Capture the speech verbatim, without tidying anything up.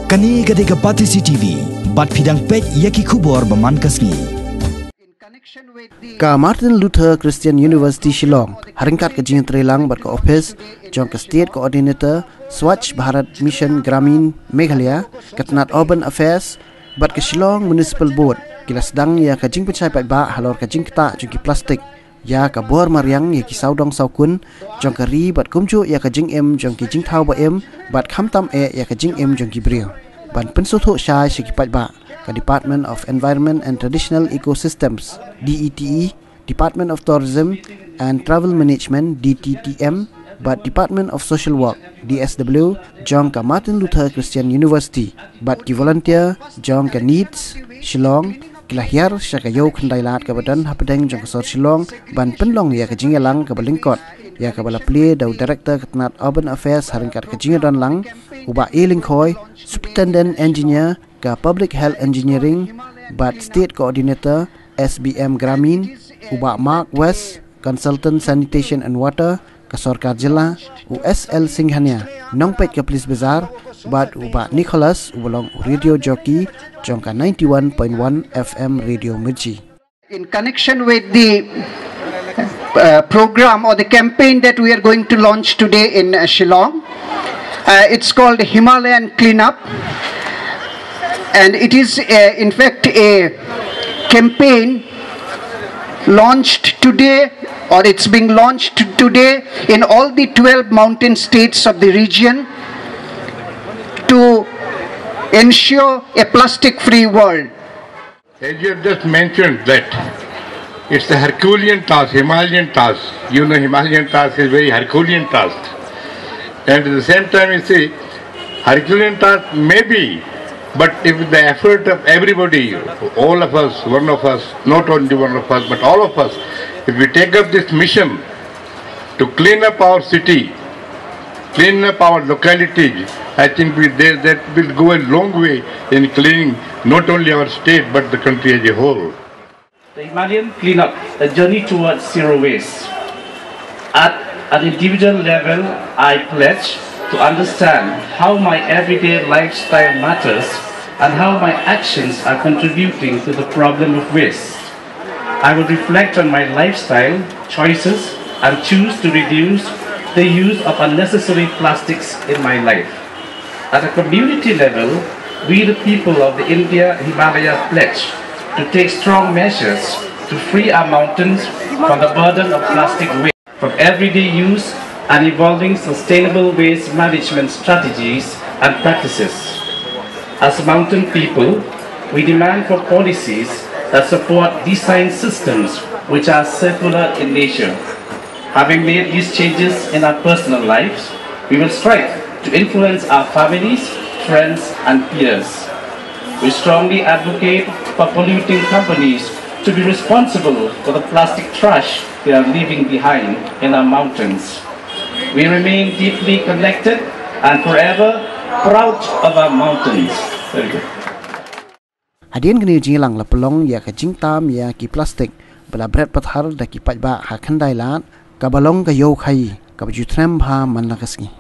Kane ka dei ka Batesi T V, bad phi dang peit ïa ki khubor ba man ka sngi. Ka Martin Luther Christian University Shillong, ha ryngkat ka jingïatreilang bad ka ophis jong ka State Coordinator Swachh Bharat Mission Gramin Meghalaya, ka tnat Urban Affairs bad ka Shillong Municipal Board, ki la sdang ïa ka jingpynshai paidbah halor ka jingktah jong ki plastik ïa ka bor mariang ïa ki sawdong sawkun jong ka ri bad kumjuh ïa ka jingim jong ki jingthaw ba im bad khamtam eh ïa ka jingim jong ki briew. Ban pynsngewthuh shai sha ki paidbah, ka Department of Environment and Traditional Ecosystems, D E T E, Department of Tourism and Travel Management, D T T M, bad Department of Social Work, D S W, jong ka Martin Luther Christian University bad ki volunteer jong ka NEETS Shillong, ki la hiar sha ka ïew khyndai lad kaba don hapdeng jong ka sor Shillong ban pynlong ïa ka jingïalang kaba lyngkot, ïa kaba la plie da u Director ka tnat Urban Affairs ha ryngkat ka jingïadonlang, u Bah A Lyngkhoi, Superintendent Engineer ka Public Health Engineering bad State Coordinator S B M Gramin, u Bah Mark West, Consultant Sanitation and Water ka Sorkar Jylla, u S L Singhania, nongpeit ka Police Bazar, bad u Bah Nicholas, uba long u radio jockey jong ka ninety-one point one F M Radio Mirchi. In connection with the uh, program or the campaign that we are going to launch today in uh, Shillong, uh, it's called Himalayan Cleanup, and it is uh, in fact a campaign launched today, or it's being launched today in all the twelve mountain states of the region to ensure a plastic-free world. As you have just mentioned that it's a Herculean task, Himalayan task. You know, Himalayan task is very Herculean task. And at the same time, you see, Herculean task maybe, but if the effort of everybody, all of us, one of us, not only one of us, but all of us, if we take up this mission to clean up our city, clean up our localities, I think we, they, that will go a long way in cleaning not only our state but the country as a whole. The Himalayan Cleanup, a journey towards zero waste. At an individual level, I pledge to understand how my everyday lifestyle matters and how my actions are contributing to the problem of waste. I will reflect on my lifestyle choices and choose to reduce the use of unnecessary plastics in my life. At a community level, we, the people of the India Himalaya, pledge to take strong measures to free our mountains from the burden of plastic waste, from everyday use and evolving sustainable waste management strategies and practices. As mountain people, we demand for policies that support design systems which are circular in nature. Having made these changes in our personal lives, we will strive to influence our families, friends, and peers. We strongly advocate for polluting companies to be responsible for the plastic trash they are leaving behind in our mountains. We remain deeply connected and forever proud of our mountains. Very good. Hadien kane ka jingïalang la pynlong ïa ka jingtam ïa ki plastik ba la bret pathar da ki paidbah ha Khyndai Lad, kaba long ka ïew khaïi kaba ju trem bha man la ka sngi.